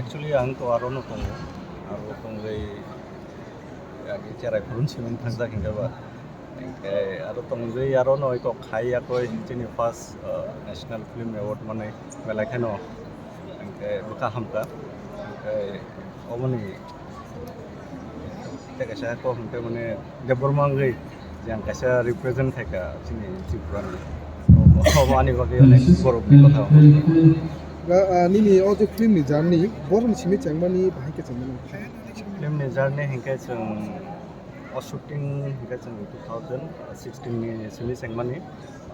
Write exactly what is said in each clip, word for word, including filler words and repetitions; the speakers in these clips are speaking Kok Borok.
Actually, ang to aro no tongo. Aro tongwi agi cherai phurun simin thangjak hinkhe ba. Hinkhe aro tongwi aro no iko khai yakoi chini first, uh, National Film Award manwi belai kheno. Hinkhe bwkha hamkha. Hinkhe oboni tei kaisa kok hinkhe mane Debbarma wngwi je ang kaisa represent khaikha chini Tripura ni. Obo ani bagwi onek gorobni kotha. Ga, ah, nini o je film ni journey, borok ni simi chengmani bahai khe chengmani. Film ni journey hinkhe chwng o shooting hinkhe chwng two thousand sixteen ni simi chengmani,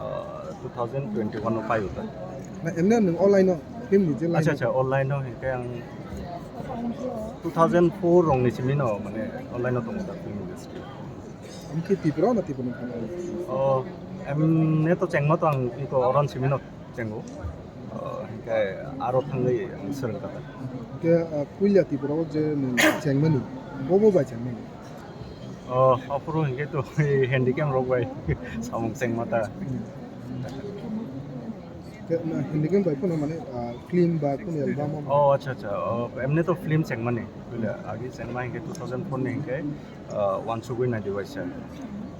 ah, two thousand twenty-one o paio ta. Na, emne nwng online o film ni je line Acha, o acha, online o hinkhe ang two thousand four rong ni simi no mane online o tongo ta film industry. Amkhe Tripura na Tripura ni thani? O, emne to chengma to ang iko oron simi no chengo. O, hinkhe aro thangwi ang swrwng kha ta. Hinkhe, ah, puila Tripura o je nwng chengmani, bobo bai chengmani? O, aphuru hinkhe to handicam rok bai samung chengma ta. Hmm. Te, na, handicam bai phano mane, ah, film ba kuno album o? O, acha, acha. O, emne to film chengmani. Puila agi chengma hinkhe two thousand four ni hinkhe, ah, Wansugwi Naidi Waisa.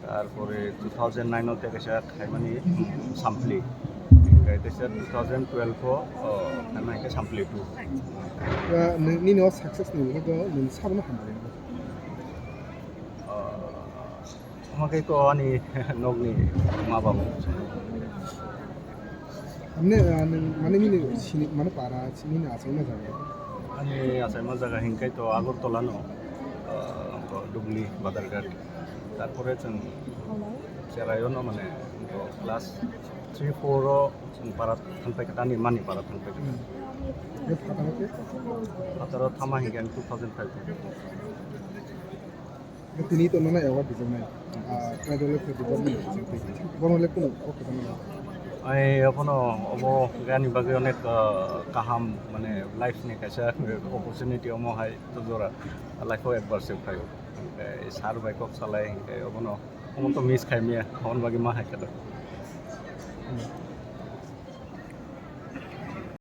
Tarpore two thousand nine o tei kaisa khaimani, mm, Sampli. Hinkhe teisa two thousand twelve o, o, khaima hinkhe Sampli two. Ah, nini o success ni logo nwng sabono hambai. Ah, Omo khe to ani nokni ma babu. Amne, ah, nwng, mane nini sini, mane para, nini achaima jaga? Ani achaima jaga hinkhe to Agartala no, ah, Dugli, Badharghat. Tarpore chwng cheraio no mane to class three, four o chwng para thangpai kha, ani mani para thangpai kha. Hmm. Be phataro khe? Phataro thama hinkhe ani two thousand five. Tini to nono award dijaknai, ah, Tribal Welfare Department ni bisingtwi. Bono le kunu o kwbangma. Ai, abono, obo ani bagwi onek, ah, kaham, mane, life ni kaisa opportunity omo hai to jora life o ekbar se phaio. Onkhe sir bai kok salai, onkhe obono, omo to miss khaimya, aboni bagwi ma hai khe to.